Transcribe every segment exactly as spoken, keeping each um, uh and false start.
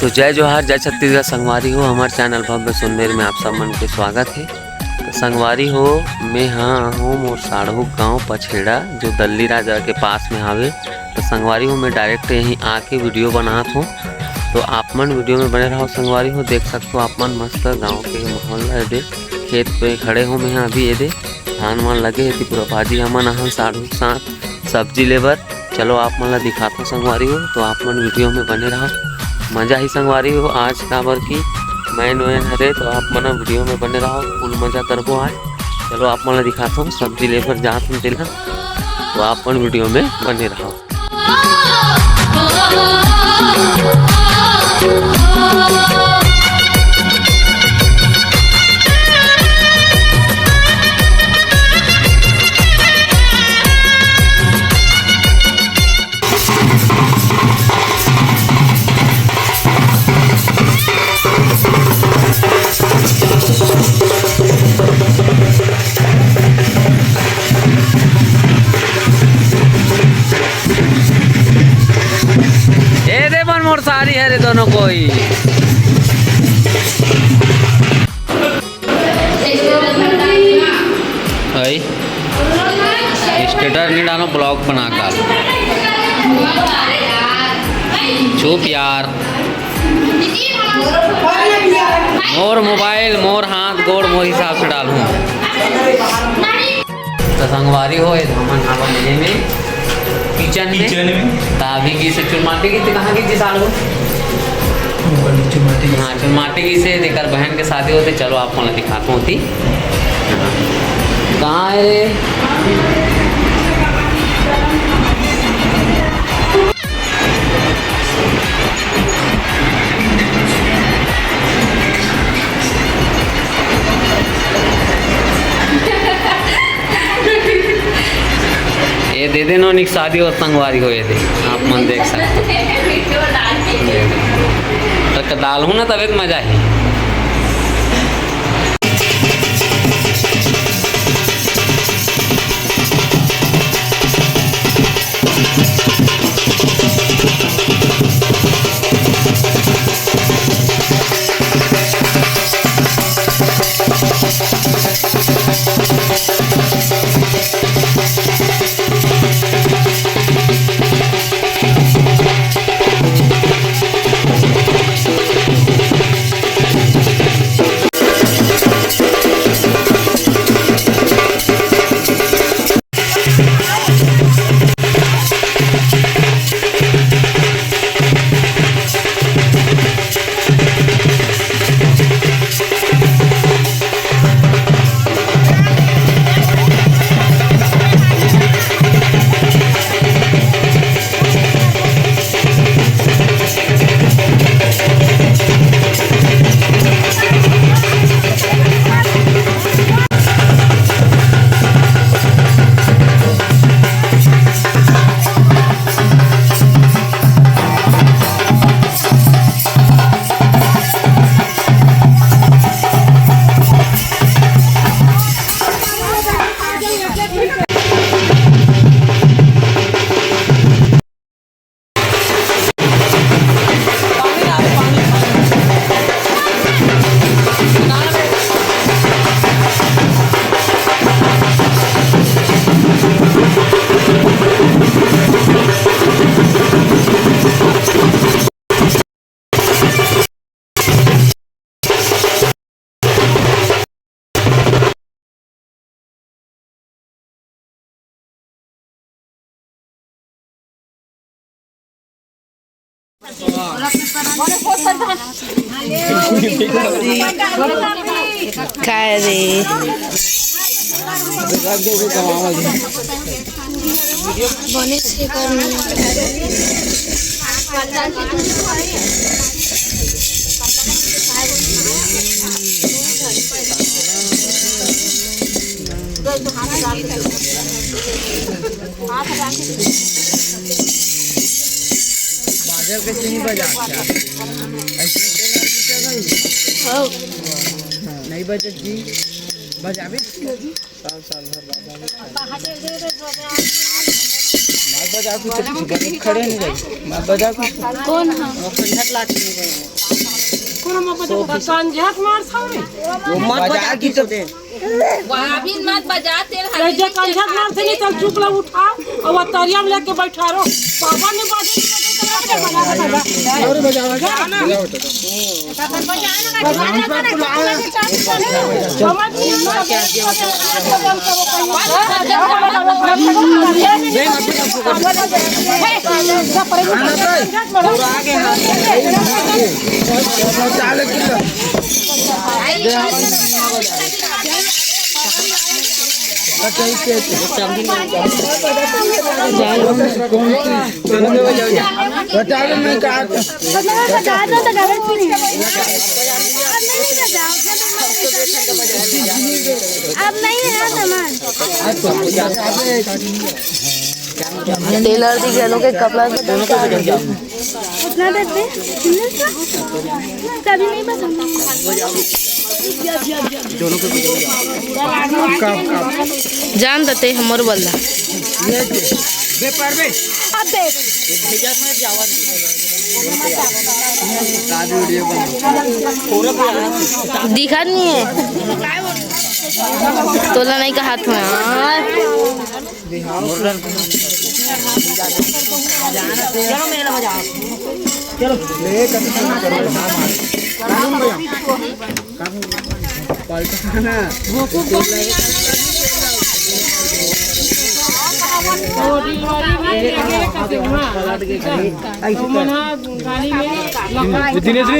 तो जय जोहार, जय छत्तीसगढ़ संगवारी हो, हमार चैनल भव्य सुंदर में आप सब मन के स्वागत है। तो संगवारी हो, मैं हाँ हूँ मोर साढ़ू गांव पछेड़ा, जो दल्ली राजा के पास में हावे। तो संगवारी हो, मैं डायरेक्ट यहीं आके वीडियो बनात हूँ, तो आप मन वीडियो में बने रहो संगवारी हो। देख सकते हो आप मन मस्त गांव के माहौल ला, एदे खेत पे खड़े हो मैं अभी, एदे धान वान लगे हे, पूरा भाजी हमन आहन साढ़ू के साथ सब्जी लेबर। चलो आप मन ला दिखाथों संगवारी हो, तो आप मन वीडियो में बने रहो, मजा ही संगवारी हो। आज काबर की मैन वैन हरे, तो आप मन वीडियो में बने रहो, फुल मजा करबो आज। चलो आप मन ला दिखाथों, सब्जी लेबर जात हन तेला, तो आप मन वीडियो में बने रहो। ए दे मन मोर सारी है रे दोनों कोई। आई। स्टेटस नहीं डालो, ब्लॉग बना कर। चुप यार। मोर मोबाइल, मोर हाथ, गोड़, मोर हिसाब से डालूं। तो संगवारी हो, ये हमन हवा मिले में किचन में। किचन में। त अभी गिस हे चुरमाटी, गिस हे, कहाँ गिस हे सालू? ऊपर नीचे माटी। हाँ, चुरमाटी गिस हे, तेकर बहन के शादी होथे। चलो, आप मन ला दिखात हों ओती। कहाँ हे रे? ये दे दे नोनी के शादी होत संगवारी हो, ये दे, आप मन देख सकते हो। तो डालहूँ ना, तबे तो मजा ही। काय रे? बने से कर। बाजल कइसे नहीं बजा? ऐसे टेलर की क्या भाई? नहीं बजत जी, बजावे। साल साल भर बाजल। मत बजा कुछ, खड़े नहीं रही। मत बजा कुछ। कौन है? वो कंझट लाठी नहीं बजा। कौन हम बजा? कंझट मार सामने। वो मत बजा की तो दे। अभी मत बजा, तेल हल्दी जे के कंझट मार से नहीं, चल चुकला उठा और वो तरिया में लेके बैठा रहो। बाबा ने बाजे नहीं बजाई तो मैं बजा के बजा। अरे बजा, बजा, बजा बेटा। समझ नहीं आ रहा। बता दो, मैं कहा था। अब नहीं है सामान। टेलर दी गलों के कपड़ा बदल के। उतना देते, तभी नहीं पसंद। जान देते हमर बल्ला। अब देख। दिखा नहीं है। तोला नहीं कहा था। दिनेश जी,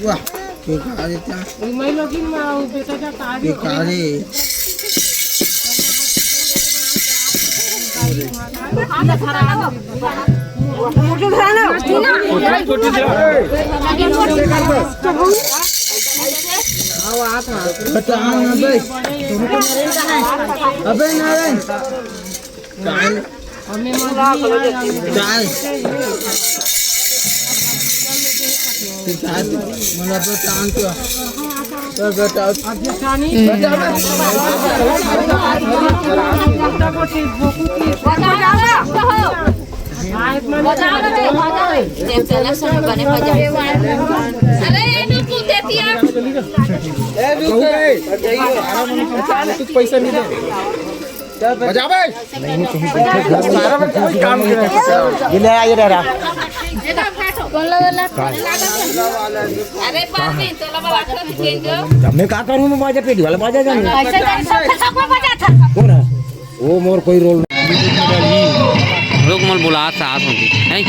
वाह, ठीक है, आगे क्या? मैं लोगिन में आओ, बेटा का कार्य ठीक है, अरे। बता, हाँ, भाई। अबे नारायण, काल, काल, तू काल, मला तो टांग तो, तो बेटा, अरे, ये भी पूछ देती है। ए, रुक, ए, तू पैसा नहीं दे। बजा बे। काम करे। ये ले आ, ये ले आ। कौन लगा ला? अरे, पास में तोला वाला रख दीजिए जो। मैं का करूँ, मैं बाजा पेटी वाला बाजा जाने। ऐसे तो सब, सब में बजा था। कौन है? वो मोर कोई रोल नहीं। लोग मोल बुला साथ होंगे, हैं?